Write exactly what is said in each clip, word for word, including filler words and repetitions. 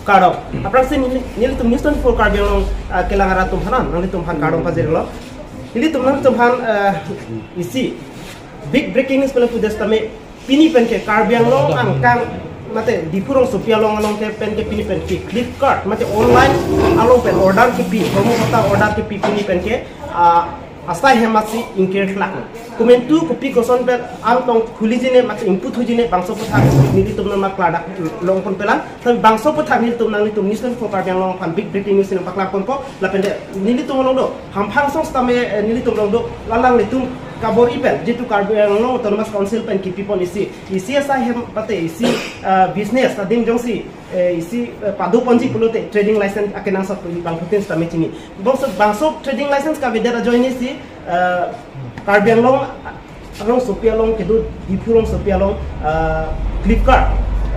Kardom. Aphrangsi neli, nelitum News twenty-four Karbi Anglong, ah, kelang arat atum aphan nanglitum aphan kardom pajirlo. Nelitum nanglitum aphan, ah, isi big breaking news pen pudes tame pini pen ke Karbi Anglong angkang mate Diphu rongsopi along along ke pen ke pini pen ke Flipkart mate online along pen order kepi, promo kota order kepi pini pen ke, ah, asai hem masi ingkir klak. Komantu kopi koson pen ang tong khuli jine mate ingpu thu jine bangso aputhak nelitum non ma klardak longpon pelang. Tapi bangso aputhak nelitum nanglitum News twenty-four Karbi Anglong aphan big breaking news nang paklang ponpo. Lapen de nelitum along do hamphang asong sitame, eh, nelitum along do alanglitum kabor-i pen jitu Karbi Anglong Autonomous Council pen kepipon isi, isi asai hem mate isi, eh, business adim jongsi, eh, isi, eh, pado ponji pulote trading license akenangsot pu bangphutin sitame chini. Bangso, bangso trading license kavedet ajoine si, eh, Karbi Anglong rongsopi along kedo Diphu rongsopi along, eh, Flipkart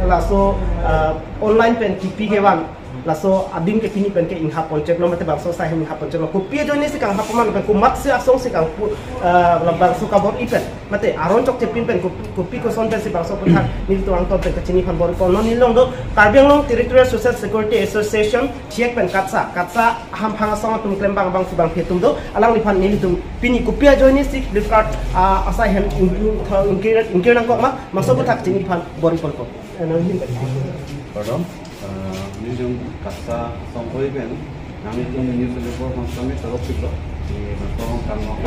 laso, eh, online pen kepi kevan laso adim ke pini pen ke inghap ponchek lo mate bangso asai hem inghap ponchek lo. Kopi ajoine si kanghap ma pen komatsi asong si kangpu, eh, la bangso kabor-i pen mate aron chokche pin pen kopi, kopi koson pen si bangso aputhak nelitum angton pen kachini aphan bor-i pon. Non neli along do Karbi Anglong Territorial Social Security Association, chiek pen KATSA, KATSA hamphang asong atum klembang abang si bang phetum do. Alangliphan nelitum pini kopi ajoine si Flipkart, ah, asai hem ingkir, ingkir, ingkir nangkok ma, bangso aputhak chiniphan bor-i ponpo. Eh, nanghin. Kardom. Ah, nelitum KATSA asong koi pen nanglitum News twenty-four aphan sitame torof pilo. Di nangtong kam nong.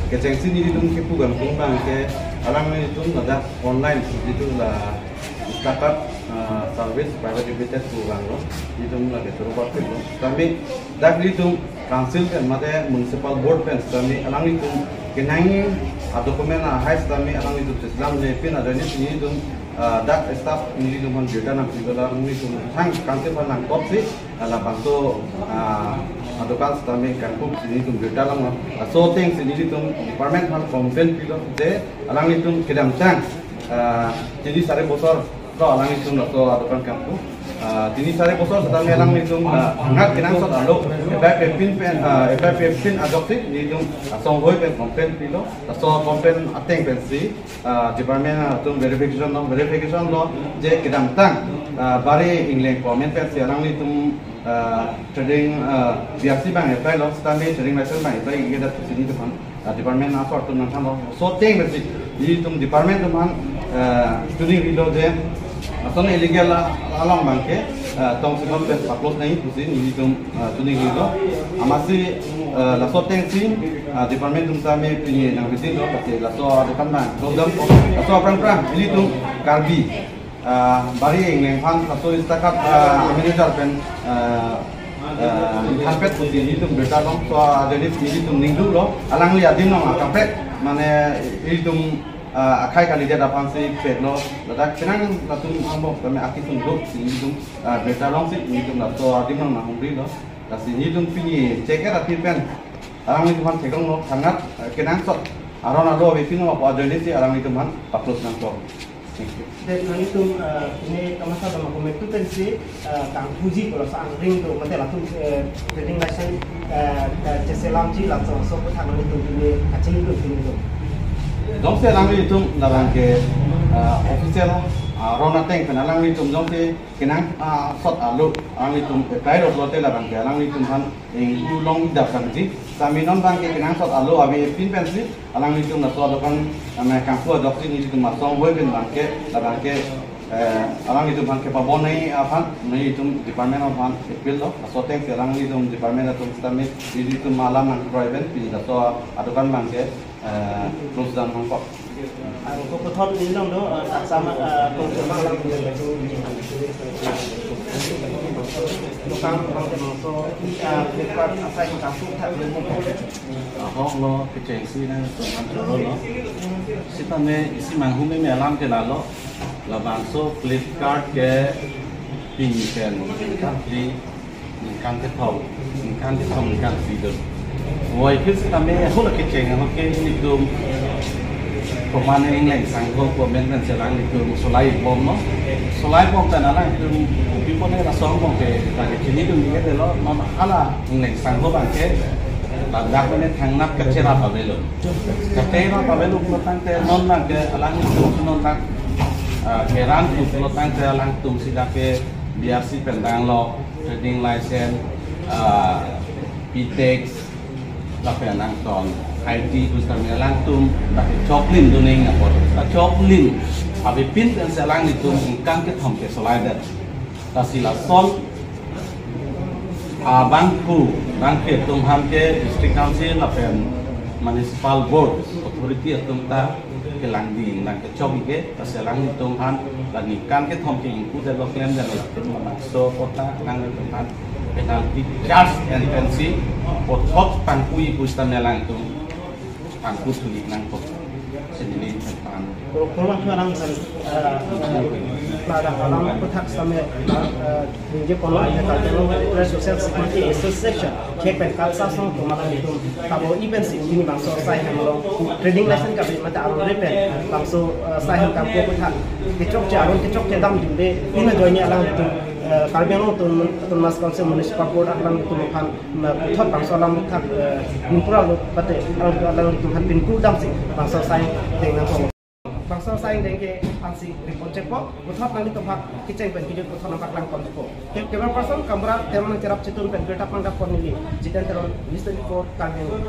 Kechengsi nelitum kepu kangtung abang ke alanglitum ladak online jitu la Instacart, ah, Service Private Limited pu abang lo. Nelitum lake torof pilo. Tame dak nelitum council pen mate municipal board pen sitame alanglitum kenang adocument ahai sitame alanglitum cheselam le pin ajoine si nelitum, ah, dak staff nelitum aphan birta nangpi dolang, nelitum thang council aphan nangkok si, ah, labangso, ah, adokan sitame kangkup si nelitum birta lang. Laso ateng si nelitum department aphan complain pilo je alanglitum kedamtang, ah, tini sari bosor lo alanglitum laso adokan kangkup. Ah, tini sari bosor sitame alanglitum, ah, ngat kenangsot alo F I R pepin pen, ah, F I R pepin ajoksi nelitum asong hoi pen complain pilo. Laso complain ateng pensi, ah, department atum verification lo, verification lo je kedamtang, ah, Bari Engleng Comment pensi alanglitum, ah, trading, ah, B R C abang apply lo sitame trading license abang apply kedat sini depan, ah, department asor atum nangthanlo. Laso ateng pensi nelitum department atum aphan, ah, tuning rilo je ason illegal a-, along abang ke, ah, tong si non pen pa-close nangji pusi nelitum, ah, tuning rilo. Amatsi, ah, laso ateng si, ah, department atum sitame pini nang meeting lo, pasti laso adokan abang close down ko. Laso aphrang aphrang nelitum Karbi, ah, Bari Engleng aphan laso Instacart, ah, manager pen, ah, ah, thanpet pusi nelitum birta long. So, ah, jadi nelitum ningduk lo, alangli adim along akaprek mane nelitum, ah, akhai kalidet aphansi pet lo. Ladak kenang latum ambo kami akisung duk si nelitum, ah, birta long si nelitum laso adim along nanghumri lo. Lasi nelitum pini check-et aphi pen alanglitum aphan theklong lo, thangnat, ah, kenangsot aron alo ave pin lo apo ajoine si alanglitum aphan pa-close nangkok. Thank you. Dan nanglitum, ah, pini kamasa dama kometu pensi, ah, kangpuji kalau sa angring tu, mate latum, eh, trading license, eh, eh, cheselamji laso aso aputhak nanglitum pini kachini tu pini tu. Jongsi alanglitum labang ke, ah, official, ah, aron ateng pen alanglitum jongsi kenang, ah, sot alo alanglitum apply lo pulote labang ke alanglitum aphan ingpu long idap kangji. Sami non abang ke kenangsot alo ave pin pensi alanglitum laso adokan, ah, kangpu ajoksi nelitum asong hoi pen abang ke labang ke, eh, alanglitum aphan kepabon nangji aphan nelitum department aphan appeal lo. Laso ateng si alanglitum department atum sitame nelitum alam nangkroi pen pini laso adokan abang ke, eh, close down nangkok. Ang ko puthot neli along do, eh, taksama, eh, kung kemang lang punya baju ni. Lokang bang kemang so, eh, Flipkart asai ko kampung tak. Ahok lo, kechengsi nangtum aphan choro lo. Sitame isi manghumeme alam ke lalo. Labangso Flipkart ke pini pen, pini pen ningkan kethom, ningkan kethom, ningkan phli do. Wai phli sitame hula kecheng ahok ke nelitum komane Engleng Sangho komandan selang nelitum solai bom lo. Solai bom pen alanglitum kopi pone laso angbong ke ta kechini dun ni ke lo, non hala Engleng Sangho abang ke ladak mene thangnat kacherap avelo. Kacherap avelo pulo tangte non abang ke alanglitum non abang, ah, keran tu pulo tangte alangtum sida ke P R C pen danglo, trading license, ah, P tex, lapen angton I T pusitame alangtum ta kechoklim duneng apot, ta choklim. Avepin pensi alanglitum ingkang kethom ke solaidet. Lasi lason abangphu, bangphi atum aphan ke District Council lapen Municipal Board Authority atum ta kelangding nangkechok-ik ke, lasi alanglitum aphan la ningkan kethom ke ingpu det lo, klem det lo, latum labangso apot ta alanglitum aphan penalty charge and pensi puthot pangpui pusitame alanglitum pangpu thu-ik nangkok. Sini pang. Kurang kurang alang kan, eh, pada alang aphuthak same, eh, ningje kono, ya, Karbi Anglong Social Security Association, K P N, KASA asong atum alanglitum tabo event si pini bangso asai hem along trading license kabi mate arore pen bangso, eh, asai hem kangpu aphuthak kechokche, aron kechokche damjunde, pini ajoine alanglitum, eh, Karbi Anglong Auton-, Autonomous Council Municipal Board alanglitum aphan, eh, puthot bangso alam aphuthak, eh, pinpura lo pate alang, alanglitum aphan pinpur damsi bangso asai deng nangkok. Bangso asai deng ke ansi report chekpo, puthot nanglitum aphan kecheng pen kejut puthot nangpaklang ponpo. Ke-, camera person Kamra Teron nangcherap chetun pen birta pangdap pon neli, Jiten Teron, News twenty-four, Karbi Anglong.